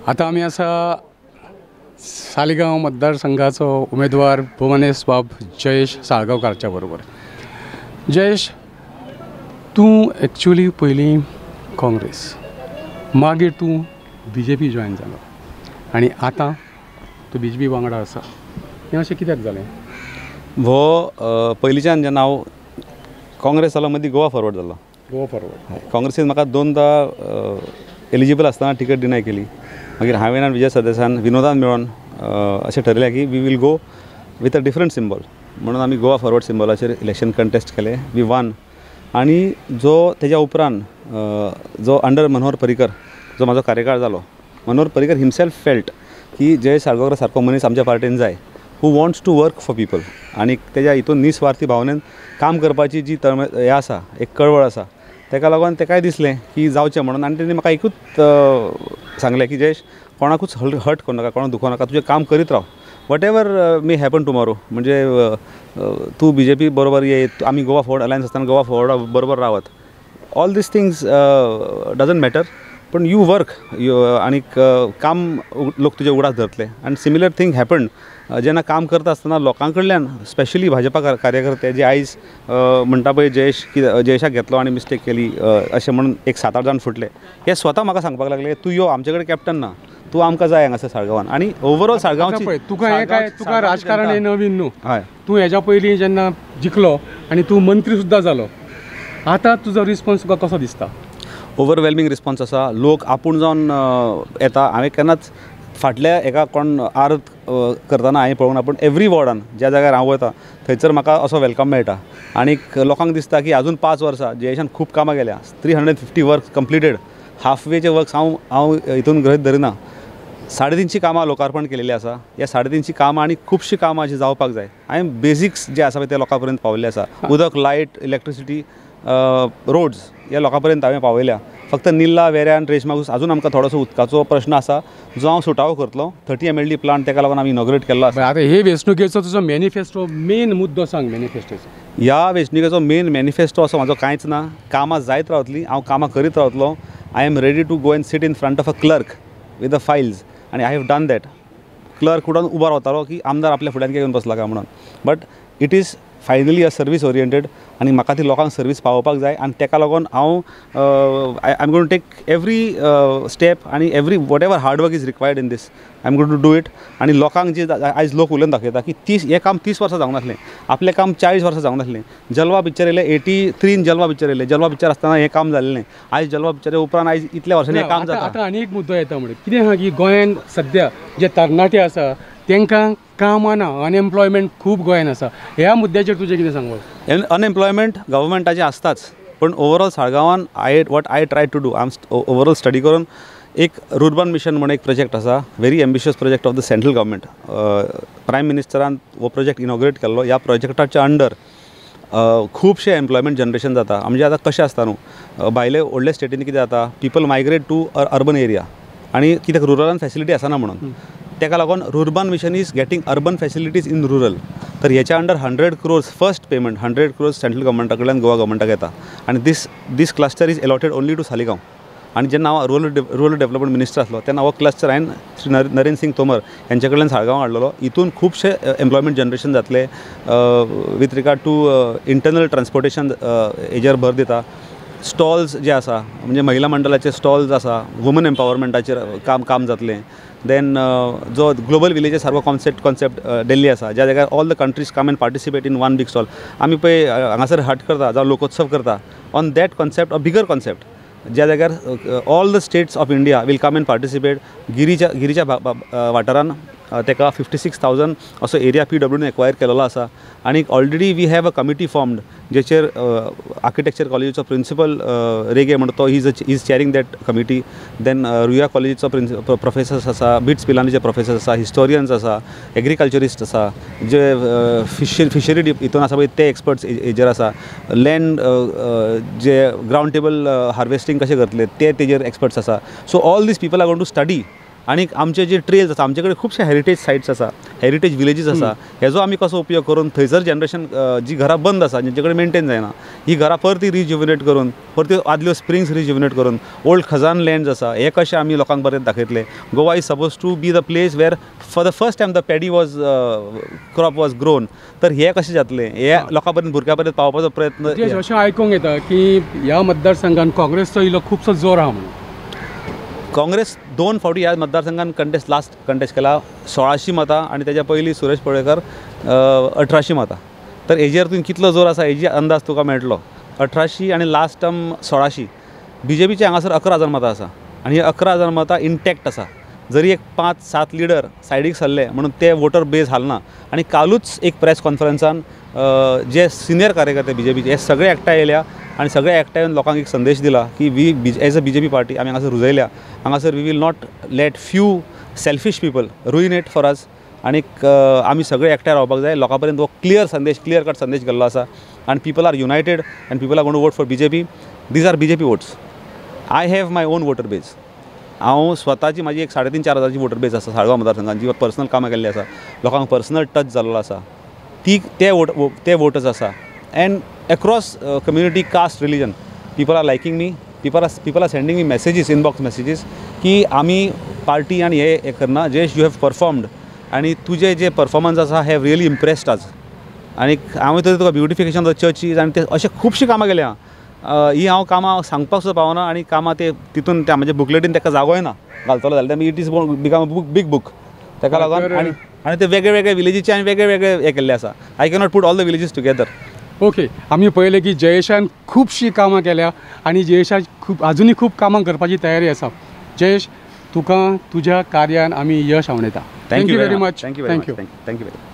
आतां आमी आसा सालिगांव मतदारसंघाचो उमेदवार भुवनेश बाब जयेश साळगांवकारच्या बरोबर. जयेश, तूं एक्चुअली पयलीं काँग्रेस, मागीर तूं बी जे पी जॉयन जालो आनी आतां तूं बी जे पी वांगडा आसा. हें अशें कित्याक जालें? हो पयलींच्यान जेन्ना हांव काँग्रेस जालो, मदीं गोवा फॉरवर्ड जालो. गोवा फॉरवर्ड काँग्रेसीन म्हाका दोनदा एलिजिबल आसतना टिकेट डिनाय केली. मागीर हांवें आनी विजय सरदेसान विनोदान मेळोन अशें ठरयलें की we will go with a different symbol म्हणून आमी गोवा फॉरवर्ड सिम्बॉलाचेर इलेक्शन कंटेस्ट केलें. We one. आनी जो तेज्या उपरांत जो अंडर मनोहर पर्रीकर जो म्हाजो कार्यकाळ जालो, मनोहर पर्रीकर हिमसेल्फ फेल्ट की जयेश साळगांवकर सारको मनीस आमच्या पार्टीन जाय, who wants to work for people. आनी तेज्या हितून निस्वार्थी भावनेन काम करपाची जी हें आसा, एक कळवळ आसा, तेका लागून तेकाय दिसलें की जावचें म्हणून. आनी तेणी म्हाका एकूच सांगलें की जयेश, कोणाकूच हर्ट करूं नाका, कोणाक दुखोवं नाका, तुजें काम करीत राव, whatever may happen tomorrow. म्हणजे तूं बी जे पी बरोबर ये, आमी गोवा फॉरवर्ड अलायन्स आसतना गोवा फॉरवर्डा बरोबर रावत, all these things doesn't matter, पण you work आनीक काम लोक तुजे उगडास धरतले. आनी सिमिलर थींग हॅपन जेन्ना काम करता आसतना लोकां कडल्यान, स्पेशली भाजपा कार्यकर्ते जे आयज म्हणटा पळय जयेश की जयेशाक घेतलो आनी मिस्टेक केली अशें म्हणून एक 7-8 जाण फुटले, हे स्वता म्हाका सांगपाक लागले तूं यो, आमचे कडेन कॅप्टन ना, तूं आमकां जाय हांगासर साळगांवान. आनी ओवरऑल साळगांवची पळय तुका हें काय, तुका राजकारण हें नवीन न्हू. हय, तूं हेज्या पयलीं जेन्ना जिखलो आनी तूं मंत्री सुद्दां जालो, आतां तुजो रिस्पोन्स तुका कसो दिसता? ओवरवेल्मिंग रिस्पोन्स आसा. लोक आपूण जावन येता. हांवें केन्नाच फाटल्या एका कोण आर्द करतना हांवें पळोवंक ना, पूण एवरी वॉर्डान ज्या जाग्यार हांव वता थंयसर म्हाका असो welcome मेळटा. आनीक लोकांक दिसता की आजून 5 वर्सां जयेशान खूब कामां केल्या, 350 वर्क्स कंप्लिटेड, हाफ वेचे वर्क्स हांव हितून गृहीत धरिना. 350 कामां लोकार्पण केलेलीं आसा. ह्या 350 कामां आनी खुबशीं कामां जीं जावपाक जाय, हांवें बेजिक्स जे आसा पळय ते लोकां पर्यंत पावयल्ले आसा. उदक, लायट, इलेक्ट्रिसिटी, रोड्स ह्या लोकां पर्यंत हांवें पावयल्या. फक्त निल्ला, वेऱ्यान, रेशमागूस अजून आमकां थोडोसो उदकाचो प्रश्न आसा जो हांव सुटावो करतलो. 30 MLD plant तेका लागून आमी इनॉग्रेट केल्लो आसा. आतां हे वेंचणुकेचो तुजो मॅनिफेस्टो मेन मुद्दो सांग. मॅनिफेस्टोचो ह्या वेंचणुकेचो मेन मॅनिफेस्टो असो म्हाजो कांयच ना. कामां जायत रावतलीं, हांव कामां करीत रावतलो. I am ready to go and sit in front of a clerk with the files आनी I have done that. Clerk udon उबो रावतालो की आमदार आपल्या फुड्यान घेवन बसला काय म्हणून, but it is finally a service oriented आनी म्हाका ती लोकांक सर्वीस पावोवपाक जाय. आनी तेका लागून हांव I am going to take every step आनी every whatever hard work is required in this I am going to do it. आनी लोकांक जे आयज लोक उलोवन दाखयता की 30 हें काम 30 वर्सां जावंक नासलें, आपलें काम 40 वर्सां जावंक नासलें. जलवा पिक्चर येयलें 83 जलवा पिक्चर येयलें, जलवा पिक्चर आसतना हें काम जाल्लें, आयज जलवा पिक्चरा उपरांत आयज इतल्या वर्सांनी हें काम जाता. आतां आनी एक मुद्दो येता, म्हणजे कितें आहा की गोंयांत सद्या जे तरणाटे आसा तांकां कामां ना, अनएम्प्लॉयमेंट खूब गोंयांत आसा. ह्या मुद्द्याचेर तुजें कितें सांगप? अनएम्प्लॉयमेंट गव्हर्मेंटाचें आसताच, पूण overall साळगांवान I what I try to do, I overall study करून एक रुर्बन मिशन म्हूण एक प्रोजेक्ट आसा, very ambitious project of the central government. Prime मिनिस्टरान हो प्रोजेक्ट इनॉग्रेट केल्लो. ह्या प्रोजेक्टाच्या अंडर खुबशें एम्प्लॉयमेंट जनरेशन जाता. म्हणजे आतां कशें आसता न्हू, भायले व्हडले स्टेटीन कितें जाता, people migrate to urban area आनी कित्याक रुरलान फॅसिलिटी आसना म्हणून, तेका लागून rurban mission is getting urban facilities in rural. तर हेच्या under 100 crores first payment 100 crores central गव्हर्मेंटा कडल्यान गोवा गव्हर्मेंटाक येता आनी this cluster is allotted only to Saligao. आनी जेन्ना हांव रुरल डेवलपमेंट मिनिस्टर आसलो तेन्ना हो क्लस्टर हांवें श्री नरेंद्र सिंग तोमर हेंच्या कडल्यान साळगांव हाडलेलो. हितून खुबशे एम्प्लॉयमेंट जनरेशन जातलें, with regard to internal transportation हेजेर भर दिता. स्टॉल्स जे आसा म्हणजे महिला मंडळाचे स्टॉल्स आसा, वुमन एम्पावरमेंटाचेर काम जातलें. देन जो ग्लोबल विलेजीस सारको कॉन्सेप्ट दिल्ली आसा, ज्या जाग्यार all the countries come and participate in one big stall. आमी पळय हांगासर हट करता जावं लोकोत्सव करता, on that concept a bigger concept ज्या जाग्यार all the states of India will come and participate. गिरीच्या वाठारान ताका 56,000 असो एरिया PWDन एक्वायर केलेलो आसा. आनी already we have a committee formed जेचेर आर्किटेक्चर कॉलेजीचो प्रिंसिपल रेगे म्हणटा तो is chairing that committee. Then Ruia कॉलेजीचो प्रोफेसर्स आसा, बिट्स पिलानीचे प्रोफेसर्स आसा, हिस्टोरियन्स आसा, एग्रीकल्चरिस्ट आसा, जे फिशरी हितून आसा पळय ते एक्सपर्ट्स हेजेर आसा, लँड जे ग्रावंड टेबल हार्वेस्टींग कशें करतले ते तेजेर एक्सपर्ट्स आसा. So all these people are going to study आनी आमचे जे ट्रेल्स आसा, आमचे कडेन खुबशे हेरिटेज सायट्स आसा, हेरिटेज विलेजीस आसा, हेजो आमी कसो उपयोग करून थंयसर जनरेशन जी घरां बंद आसा, जेंचे कडेन मेंटेन जायना, ही घरां परती रिज्युविनेट करून, परती आदल्यो स्प्रिंग्स रिज्युविनेट करून, ओल्ड खजान लँड्स आसा, हे कशें आमी लोकांक बरें दाखयतले. Goa is suppose to be the place where for the first time the paddy was crop was grown. तर हे कशें जातलें हे लोकां पर्यंत, भुरग्यां पर्यंत पावोवपाचो प्रयत्न. अशें आयकूंक येता की ह्या मतदारसंघान काँग्रेसचो इल्लो खुबसो जोर आहा म्हणून. काँग्रेस 2 फावटी ह्या मतदारसंघान कंटेस्ट, लास्ट कंटेस्ट केला 1600 मतां आनी तेज्या पयलीं सुरेश पळेकर 1800 मतां. तर हेजेर तुवें कितलो जोर आसा हेजी अंदाज तुका मेळटलो. 1800 आनी लास्ट टर्म 1600. बी जे पीचे हांगासर 11,000 मतां आसा आनी हे 11,000 मतां इंटॅक्ट आसा. जरी एक 5-7 लिडर सायडीक सरले म्हणून ते वोटर बेज हालना. आनी कालूच एक प्रेस कॉन्फरन्सान जे सिनियर कार्यकर्ते बी जे पीचे हे सगळे एकठांय येयल्या आनी सगळे एकठांय येवन लोकांक एक संदेश दिला की we as a B J P party आमी हांगासर रुजयल्या, हांगासर we will not let few selfish people ruin it for us. आनीक आमी सगळे एकठांय रावपाक जाय. लोकां पर्यंत हो क्लियर संदेश, क्लियर कट संदेश गेल्लो आसा आनी people are united and people are gonna vote for B J P. These are B J P votes. I have my own voter base. हांव स्वताची म्हाजी एक 3,500-4 हजाराची वोटर बेज आसा साळगांव मतदारसंघान, जी पर्सनल कामां केल्ली आसा, लोकांक पर्सनल टच जाल्लो आसा, ती ते वोटर्स आसा. And across community, caste, religion, people are liking me, people are sending me messages, inbox messages की आमी पार्टी आनी हे करना. जयेश, you have performed आनी तुजे जे परफॉर्मन्स आसा have really impressed आज. आनी हांवें तर तुका ब्युटिफिकेशन ऑफ the churches आनी ते अशें खुबशीं कामां केल्या. ही हांव कामां सांगपाक सुद्दां पावना आनी कामां ते तितून त्या म्हज्या बुकलेटीन ताका जागोय ना घालतलो जाल्यार it is become a book, big book. ताका लागून आनी आनी ते वेगळे वेगळे विलेजीचे आनी वेगळे वेगळे हे केल्ले आसा. I cannot put all the villages together. Okay, आमी पळयलें की जयेशान खुबशीं कामां केल्या आनी जयेशान खूब आजुनूय खूब कामां करपाची तयारी आसा. जयेश, तुका तुज्या कार्यान आमी यश आवडयता. Thank you very much. Thank you. Thank you.